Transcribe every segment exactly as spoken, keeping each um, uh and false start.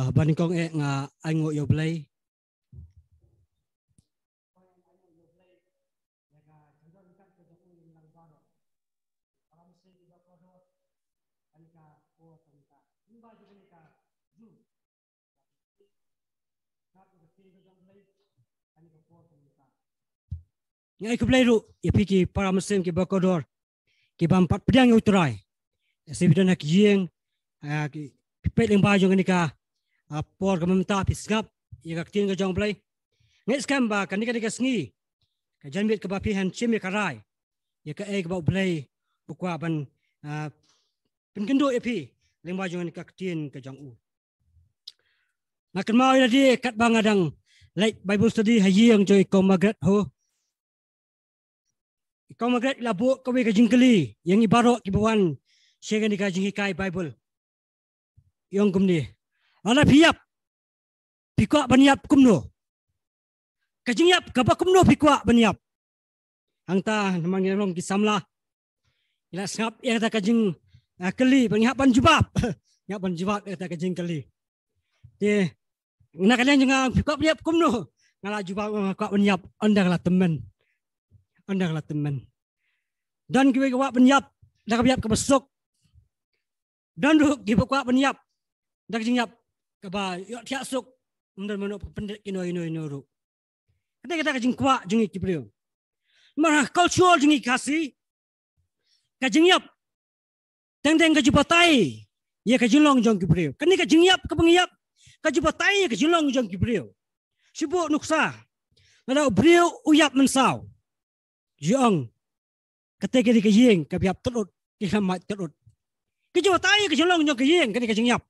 Ah, ba nyngkong eh nga ainguh ïa U Blei. Nga ai khublei ruh ïa phi ki para Muslim kiba kordor, ki bym pat pdiang ïa U Trai. Ïa sha phi don ha ki ïing, ah, ki phi peit lyngba jong kane ka, ah, por kaba mynta phi sngap ïa ka ktien ka jong U Blei. Nga ngeit skhem ba kane, kane ka sngi, ka janmiet kaba phi hap shim ïa ka rai ïa kaei kaba U Blei u kwah ban, ah, pynkynduh ïa phi lyngba jong kane ka ktien ka jong u. Nga kynmaw ïa lade katba nga dang leit Bible study ha ïing jong i Kong Margaret Ho. I Kong Margaret i la buh kawei ka jingkylli ïa ngi baroh kiba wan sha kane ka jinghikai Bible. I ong kumne: Lada phi ïap, phi kwah ban ïap kumno? Ka jingïap kaba kumno phi kwah ban ïap? Hangta namar ngi long ki samla, ngi la sngap ïa kata ka jing, ah, kylli, ba ngi hap ban jubab. Ngi hap ban jubab ïa kata ka jingkylli. Te na ka liang jong nga, phi kwah ban ïap kumno? Nga la jubab, nga kwah ban ïap ynda ka la tymmen. Ynda ka la tymmen. Don kiwei ki kwah ban ïap da kaba ïap kaba suk. Don ruh kiba kwah ban ïap da ka jingïap kaba ïoh thiah suk. Ym don mano ba pyndit ïano ïano ïano ruh. Kata, kata ka jingkwah jong ngi ki briew. Namar ha culture jong ngi Khasi, ka jingïap teng teng ka ju batai ïa ka jinglong jong ki briew. Kane ka jingïap kaba ngi ïap ka ju batai ïa ka jinglong jong ki briew. Shu buh nuksa, lada u briew u ïap mynsaw, ju ong, kata ka dei ka ïing kaba ïap tyrut, ki khlem mait tyrut. Ka ju batai ïa ka jinglong jong ka ïing, kane ka jingïap.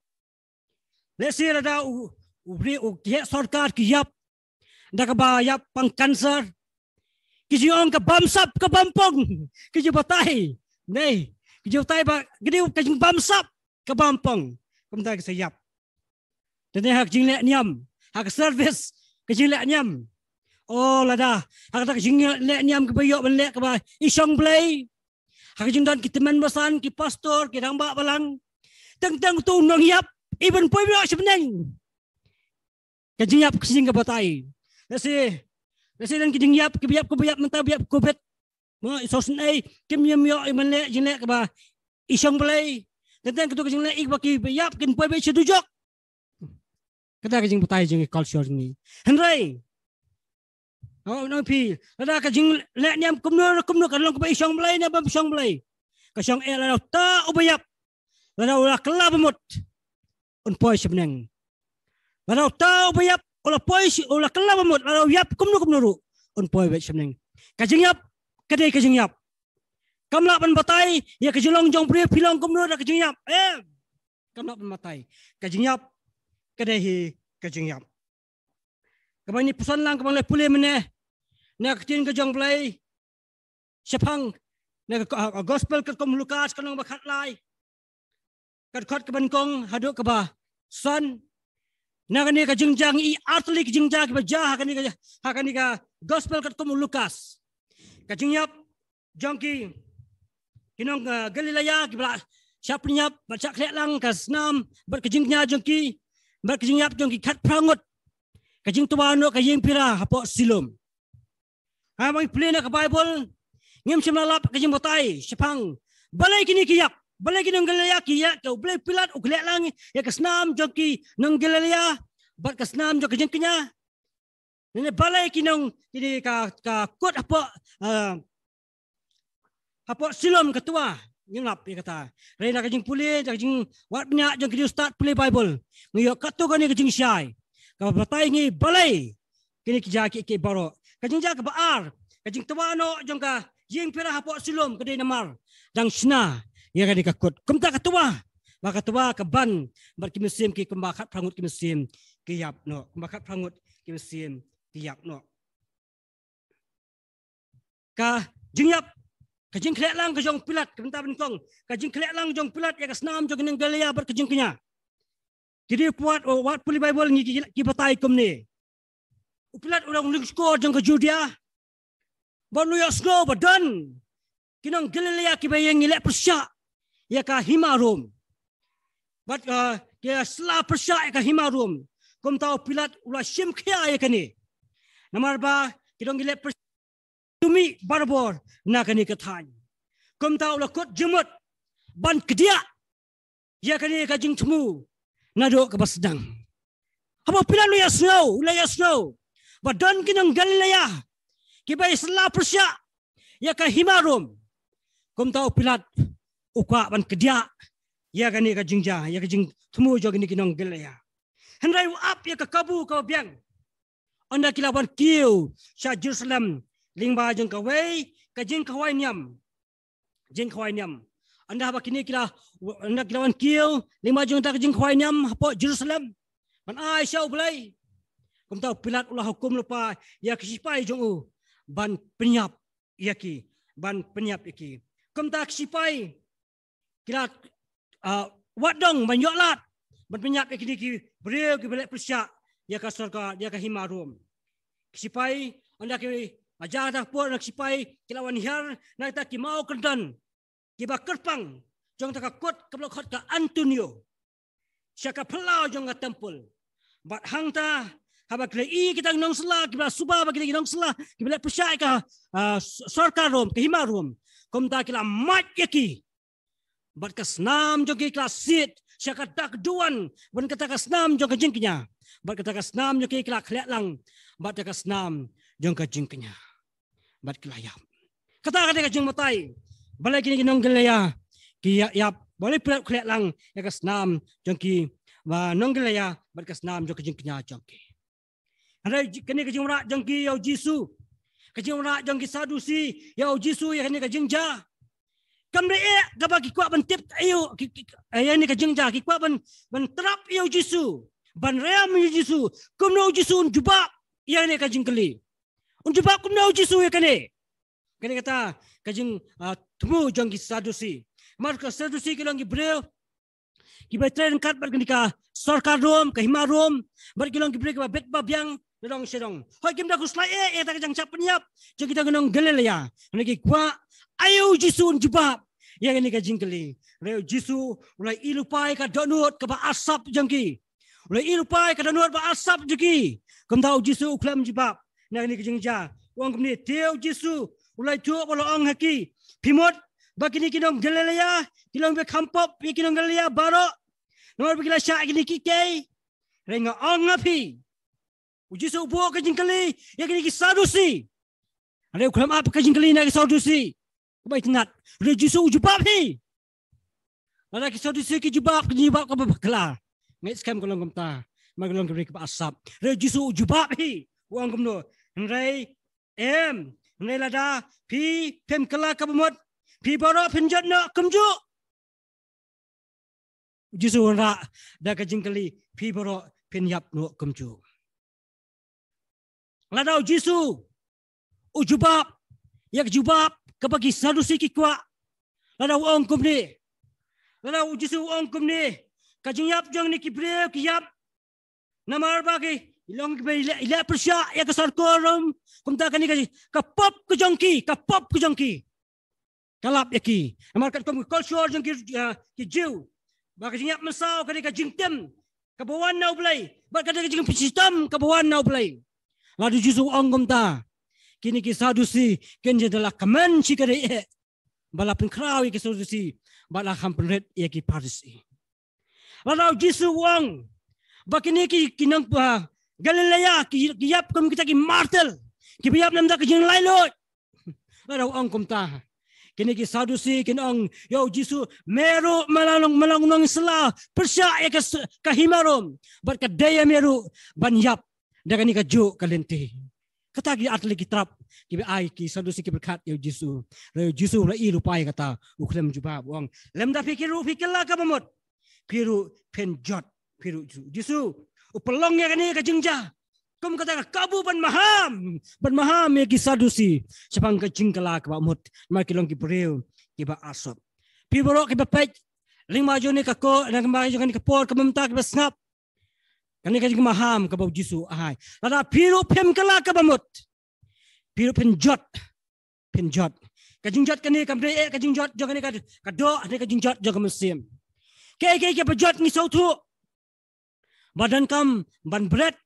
Lehse lada u, u briew, u ki heh sorkar ki ïap da kaba ïap pang cancer, ki ju ong ka bamsap ka bampong, ki ju batai. Nei, ki ju batai ba ka dei ka jingbamsap ka bampong. Kumta ki sa ïap. Te ne ha ka jingleh niam, ha ka service ka jingleh niam. O lada ha kata ka jingleh niam kaba ïoh ban leh kaba i shong Blei, ha ka jingdon ki tymmen basan, ki pastor, ki rangbah balang, teng teng uto u nongïap i ban poi ïoh sha bneng. Ka jingïap ka jing ka batai. Lehse, lehse don ki jingïap kiba ïap, kiba ïap mynta ba ïap covid. Mo, i sosnei kim ïam ïoh i ban leh jingleh kaba i shong Blei. Teng teng kito ka jingleh i ba kiba ïap kin poi beit sha dujok. Kata ka jingbatai jong i culture jong ngi. Hynrei, oh, nang phi, lada ka jingleh niam kumno kumno, ka long kaba i shong Blei ne bym shong Blei, ka shong eh lada uta uba ïap, lada u la kylla bamut, un poi sha bneng. Lada uta uba ïap u la poi shi-, u la kylla bamut, lada u ïap kumno kumno ruh, un poi beit sha bneng. Ka jingïap ka dei ka jingïap. Kam lah ban batai ïa ka jinglong jong u briew, phi long kumno da ka jingïap. Em. Kam lah ban batai. Ka jingïap ka dei hi ka jingïap. Kaba ngi puson lang, kaba ngi la pule mynne na ka ktien ka jong U Blei shaphang na ka, ah, Gospel katkum u Lukas, ka lynnong ba khatlai, ka dkhot kaba nyngkong haduh kaba san. Na kane ka jingjia i artylli ka jingjia kiba jia ha kane ka, ha kane ka Gospel katkum u Lukas. Ka jingïap jong ki, ki nong, ah, Galilea kiba la shah pynïap bad shah khleh lang ka snam bad ka jingkñia jong ki, bad ka jingïap jong ki khatphra ngut, ka jingtwa noh ka ïing pira hapoh Siloam. Ha, ba ngi pule na ka Baibl, ngim shym la lap ka jingbatai shaphang balei kine ki ïap, balei ki nong Galilea ki ïap, ka U Blei Pilat u khleh lang ïa ka snam jong ki nong Galilea bad ka snam jong ka jingkñia. Nene balei ki nong, kine ka, ka kut hapoh, ah, hapoh Siloam ka twa, ngim lap ïa kata. Hynrei na ka jingpule, na ka jingwad bniah jong ki riewstad pule Baibl, ngi ïoh katto katne ka jingshai kaba batai ngi balei kine ki jia kiei kiei baroh. Ka jingjia kaba ar, ka jingtwa noh jong ka ïing pira hapoh Siloam ka dei namar dang shna ïa kane ka kut. Kumta ka twa, ba ka twa ka ban bad ki mynsiem ki kumba khatphra ngut ki mynsiem ki ïap noh, kumba khatphra ngut ki mynsiem ki ïap noh. Ka jingïap, ka jingkhleh lang ka jong u Pilat, ka bynta ba nyngkong, ka jingkhleh lang jong u Pilat ïa ka snam jong ki nong Galilea bad ka jingkñia. Ki dei pat, oh, wat pule Baibl ngi ki, ki batai kumne. U Pilat u long lyngskor jong ka Judia. Bad u ïohsngew ba don ki nong Galilea kiba ïeng ïaleh pyrshah ïa ka hima Rom. Bad, ah, ki la sla pyrshah ïa ka hima Rom. Kumta u Pilat u la shim khia ïa kane. Namar ba ki dang ki leh pyrshah, u mih barabor na kane ka thaiñ. Kumta u la kut jingmut ban kdiah ïa kane ka jingthmu naduh kaba sdang. Haba u Pilat u la ïohsngew, u la ïohsngew ba don ki nong Galilea kiba sla pyrshah ïa ka hima Rom. Kumta u Pilat u kwah ban kdiah ïa kane ka jingjia, ïa ka jingthmu jong kine ki nong Galilea. Hynrei u ap ïa ka kabu kaba biang. Ynda ki la wan kiew sha Jerusalem lyngba jong kawei ka jingkhawai niam. Jingkhawai niam. Ynda haba kine ki la, ynda ki la wan kiew lyngba jong kata ka jingkhawai niam hapoh Jerusalem ban ai sha U Blei. Kumta u Pilat u la hukum lypa ïa ki shipai jong u ban pynïap ïa ki, ban pynïap ïa ki. Kumta ki shipai ki la, ah, wad dong ban ïoh lad ban pynïap ïa kine ki briew kiba leh pyrshah ïa ka sorkar, ïa ka hima Rom. Ki shipai, ynda ki, ah, ïa kata ka por ynda ki shipai ki la wan hiar na kita ki maw kyrdan kiba kyrpang jong kata ka kot kaba la khot ka Antonio sha ka phyllaw jong ka templ. Bad hangta haba ki la ïohi kita ki nongsla kiba la suba ba kita ki nongsla kiba leh pyrshah ïa ka, ah, sorkar Rom, ka hima Rom, kumta ki la mad ïa ki. Bad ka snam jong ki ki la siat sha kata ka duwan, bad kata ka snam jong ka jingkñia. Bad kata ka snam jong ki ki la khleh lang bad kata ka snam jong ka jingkñia. Bad ki la ïap. Kata ka dei ka jingbatai balei kine ki nong Galilea ki ïa-, ïap, balei u Pilat u khleh lang ïa ka snam jong ki, ba nong Galilea bad ka snam jong ka jingkñia jong ki. Hynrei kane ka jingwanrah jong ki ïa u Jisu, ka jingwanrah jong ki Sadusi ïa u Jisu ïa kane ka jingjia, kam dei eh kaba ki kwah ban tip ïa u, ki, ki, ïa kane ka jingjia, ki kwah ban, ban trap ïa u Jisu, ban rem ïa u Jisu. Kumno u Jisu un jubab ïa kane ka jingkylli? Un jubab kumno u Jisu ïa kane? Kane kata ka jing, ah, thmu jong ki Sadusi. Namar ki Sadusi ki long ki briew kiba trei ryngkat bad kane ka sorkar Rom, ka hima Rom, bad ki long ki briew kiba bit ba biang na dong sha dong. Hooid, kim da khuslai eh ïa kata ka jingshah pynïap jong kita ki nong Galilea. Hynrei ki kwah ïa u Jisu un jubab ïa kane ka jingkylli. Hynrei u Jisu u la ïohi lypa ïa ka dohnud kaba arsap jong ki. U la ïohi lypa ïa ka dohnud ba arsap jong ki. Kumta u Jisu u khlem jubab na kane ka jingjia. U ong kumne, te u Jisu u la ïathuh bad u la ong ha ki, phi mut ba kine ki nong Galilea ki long kiba kham pop ïa ki nong Galilea baroh namar ba ki la shah ïa kine ki kiei? Hynrei nga ong ha phi, u Jisu u buh ka jingkylli ïa kine ki Sadusi. Hynrei u khlem ap ka jingkylli na ki Sadusi kaba itynnad. Hynrei u Jisu u jubab hi. Lada ki Sadusi ki jubab, ki jubab kaba bakla, nga ngeit skhem ka long kumta. Namar ki long ki briew kiba arsap. Hynrei u Jisu u jubab hi, u ong kumno? Hynrei em, hynrei lada phi phim kylla kaba mut, phi baroh phin jot noh kumjuh. U Jisu u wanrah da ka jingkylli, phi baroh phin ïap noh kumjuh. Lada u Jisu u jubab ïa ka jubab kaba ki Sadusi ki kwah, lada u ong kumne, lada u Jisu u ong kumne, ka jingïap jong kine ki briew ki ïap namar ba ki long kiba ïaleh, ïaleh pyrshah ïa ka sorkar Rom, kumta kane ka, ka pop ka jong ki, ka pop ka jong ki ka lap ïa ki. Namar katkum ka culture jong ki, ah, ki Jiw, ba ka jingïap mynsaw ka dei ka jingtim kaba wan na U Blei, bad ka dei ka jingpynshitom kaba wan na U Blei. Lada u Jisu u ong kumta, kine ki Sadusi kin jin da la kmen shi ka dei eh ba la pynkhraw ïa ki Sadusi bad la kham pynrit ïa ki Pharisi. Lada u Jisu u ong ba kine ki, ki nong, ah, Galilea ki, ki ïap kum kita ki martyr, kiba ïap namar ka jinglaitluid. Lada u ong kumta, kine ki Sadusi kin ong ïa u Jisu, me ruh me la long, me la long nongsla pyrshah ïa ka s-, ka hima Rom, bad ka dei ïa me ruh ban ïap da kane kajuh ka lynti. Kata ki artylli ki trap kiba ai ki Sadusi ki pyrkhat ïa u Jisu. Hynrei u Jisu u la ïohi lypa ïa kata, u khlem jubab, u ong, lymda phi ruh phi kylla kaba mut, phi ruh phin jot, phi ruh. U Jisu u pynlong ïa kane ka jingjia kum kata ka kabu ban maham, ban maham ïa ki Sadusi shaphang ka jingkylla kaba mut, namar ki long ki briew kiba arsap. Phi baroh kiba peit lyngba jong kane ka ko, lyngba jong kane ka por kaba mynta, kiba sngap kane ka jingmaham kaba u Jisu u ai. Lada phi ruh phim kylla kaba mut, phi ruh phin jot, phin jot. Ka jingjot kane kam dei eh ka jingjot jong kane ka, ka doh, ne ka jingjot jong ka mynsiem. Kaei kaei kaba jot ngi sngewthuh. ba donkam ban bret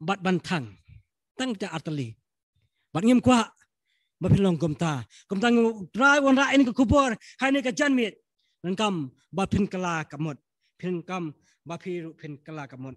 bad ban thang. Tang te artylli. Bad ngim kwah ba phin long kumta. Kumta ngi, u Trai u wanrah ïa kane ka khubor ha kane ka janmiet. Donkam ba phin kylla ka mut. Phin kam ba phi ruh phin kylla ka mut.